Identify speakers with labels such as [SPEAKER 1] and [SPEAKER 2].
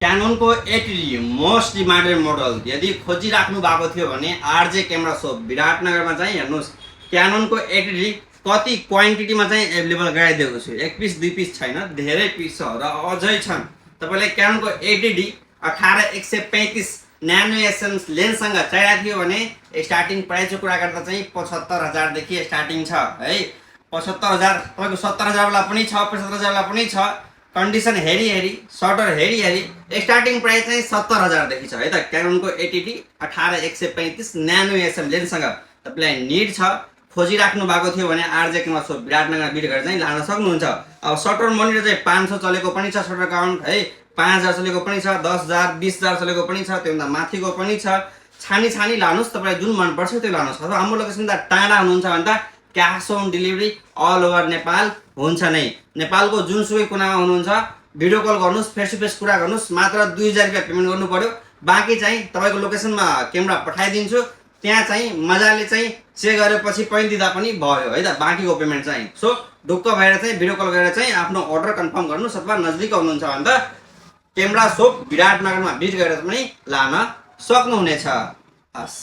[SPEAKER 1] क्यानोनको 80D most demanded model यदि खोजिराख्नु भएको थियो भने आरजे क्यामेरा सप विराटनगरमा चाहिँ हेर्नुहोस् क्यानोनको 80D कति क्वान्टिटीमा चाहिँ एभाइलेबल गराइदिएको छु। एक पिस दुई पिस छैन, धेरै पिस छ र अझै छन्। तपाईँले क्यानोनको 80D 18135 न्यानो एसएम लेन्ससँग चाहिएको थियो भने स्टार्टिङ प्राइसको कुरा गर्दा चाहिँ 75,000 देखि स्टार्टिङ छ है। 75,000 तपाईँको 70,000 वाला पनि छ, 75,000 वाला पनि छ। कन्डिसन हेरी हेरी सटर हेरी हेरी स्टार्टिङ प्राइस चाहिँ 70,000 देखि छ है त। क्यानोनको 80D 18135 न्यानो एसएम लेन्ससँग तपाईँलाई निड छ, खोजिराख्नु भएको थियो भने आरजे क्यामेरा सप विराटनगर भिड गरेर चाहिँ लान सक्नुहुन्छ। अब सटर मनिटर चाहिँ 500 चलेको पनि छ, सटर काउन्ट है 5,000 चलेको पनि छ, 10,000 20,000 चलेको पनि छ, त्योभन्दा माथिको पनि छ। छानी छानी लानुहोस्, तपाईँलाई जुन मनपर्छ त्यो लानुहोस्। अथवा हाम्रो लोकेसन त टाढा हुनुहुन्छ भने त cash on delivery all over Nepal हुन्छ नै। नेपालको जुनसुकै कुनामा हुनुहुन्छ भिडियो कल गर्नुहोस्, फेस टु फेस कुरा गर्नुहोस्, मात्र 2,000 रुपियाँ पेमेन्ट गर्नु पर्यो। बाँकी चाहिँ तपाईँको लोकेसनमा क्यामेरा पठाइदिन्छु, त्यहाँ चाहिँ मजाले चाहिँ चेक गरेपछि पैसा दिँदा पनि भयो है त बाँकीको पेमेन्ट चाहिँ। सो ढुक्क भएर चाहिँ भिडियो कल गरेर चाहिँ आफ्नो अर्डर कन्फर्म गर्नुहोस्। अथवा नजिक हुनुहुन्छ भने त क्यामेरा सप विराटनगरमा भिजिट गरेर पनि लान सक्नुहुनेछ। हस्।